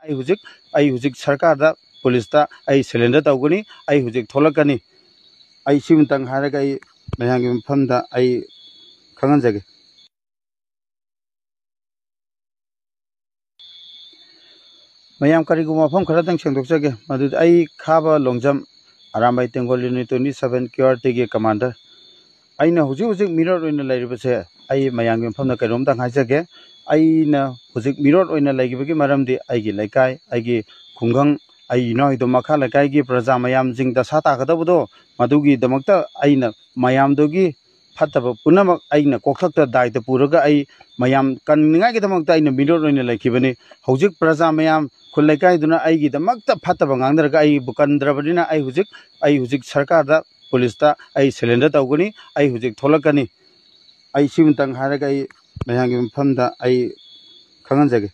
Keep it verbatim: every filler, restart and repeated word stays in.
ꯑꯩ ꯍꯧꯖꯤꯛ, ꯑꯩ ꯍꯧꯖꯤꯛ ꯁꯔꯀꯥꯔꯗ, ꯄꯨꯂꯤꯁꯇ ꯑꯩ ꯁꯔꯦꯟꯗꯔ ꯇꯧꯒꯅꯤ꯫ ꯑꯩ ꯍꯧꯖꯤꯛ ꯊꯣꯛꯂꯛꯀꯅꯤ꯫ ꯑꯩ ꯁꯤꯃꯇꯪ ꯍꯥꯏꯔꯒ ꯑꯩ ꯃꯌꯥꯝꯒꯤ ꯃꯐꯝꯗ ꯑꯩ ꯈꯪꯍꯟꯖꯒꯦ꯫ ꯃꯌꯥꯝ, ꯀꯔꯤꯒꯨꯝꯕ ꯃꯐꯝ ꯈꯔꯗꯪ ꯁꯦꯡꯗꯣꯛꯆꯒꯦ꯫ ꯃꯗꯨꯗꯤ ꯑꯩ ꯈꯥꯕ ꯂꯣꯡꯖꯝ, Arambai Tenggol unit twenty seven Q R T ꯒꯤ commander꯫ ꯑꯩꯅ ꯍꯧꯖꯤꯛ ꯍꯧꯖꯤꯛ ꯃꯤꯔꯣꯠ ꯑꯣꯏꯅ ꯂꯩꯔꯤꯕꯁꯦ, ꯑꯩ ꯃꯌꯥꯝꯒꯤ ꯃꯐꯝꯗ ꯀꯩꯅꯣꯝꯇꯪ ꯍꯥꯏꯖꯒꯦ꯫ ꯑꯩꯅ ꯍꯧꯖꯤꯛ ꯃꯤꯔꯣꯠ ꯑꯣꯏꯅ ꯂꯩꯈꯤꯕꯒꯤ ꯃꯔꯝꯗꯤ ꯑꯩꯒꯤ ꯂꯩꯀꯥꯏ, ꯑꯩꯒꯤ ꯈꯨꯡꯒꯪ, ꯑꯩ ꯏꯅꯥꯎ ꯏꯗꯣꯝ ꯃꯈꯥ ꯂꯩꯀꯥꯏꯒꯤ ꯄ꯭ꯔꯖꯥ ꯃꯌꯥꯝꯁꯤꯡ ꯗꯁꯥ ꯇꯥꯒꯗꯕꯗꯣ, ꯃꯗꯨꯒꯤꯗꯃꯛꯇ ꯑꯩꯅ ꯃꯌꯥꯝꯗꯨꯒꯤ ꯐꯠꯇꯕ ꯄꯨꯝꯅꯃꯛ ꯑꯩꯅ ꯀꯣꯛꯊꯛꯇ ꯗꯥꯏꯇ ꯄꯨꯔꯒ ꯑꯩ ꯃꯌꯥꯝ ꯀꯟꯅꯤꯡꯉꯥꯏꯒꯤꯗꯃꯛꯇ ꯑꯩꯅ ꯃꯤꯔꯣꯠ ꯑꯣꯏꯅ ꯂꯩꯈꯤꯕꯅꯤ꯫ ꯍꯧꯖꯤꯛ ꯄ꯭ꯔꯖꯥ ꯃꯌꯥꯝ, ꯈꯨꯜ ꯂꯩꯀꯥꯏꯗꯨꯅ ꯑꯩꯒꯤꯗꯃꯛꯇ ꯐꯠꯇꯕ ꯉꯥꯡꯅꯔꯒ ꯑꯩꯕꯨ ꯀꯟꯗ꯭ꯔꯕꯅꯤꯅ ꯑꯩ ꯍꯧꯖꯤꯛ, ꯑꯩ ꯍꯧꯖꯤꯛ ꯁꯔꯀꯥꯔꯗ, ꯄꯨꯂꯤꯁꯇ ꯑꯩ ꯁꯔꯦꯟꯗꯔ ꯇꯧꯒꯅꯤ꯫ ꯑꯩ ꯍꯧꯖꯤꯛ ꯊꯣꯛꯂꯛꯀꯅꯤ꯫ ꯑꯩ ꯁꯤꯃꯇꯪ ꯍꯥꯏꯔꯒ ꯑꯩ ꯃꯌꯥꯝꯒꯤ ꯃꯐꯝꯗ ꯑꯩ ꯈꯪꯍꯟꯖꯒꯦ꯫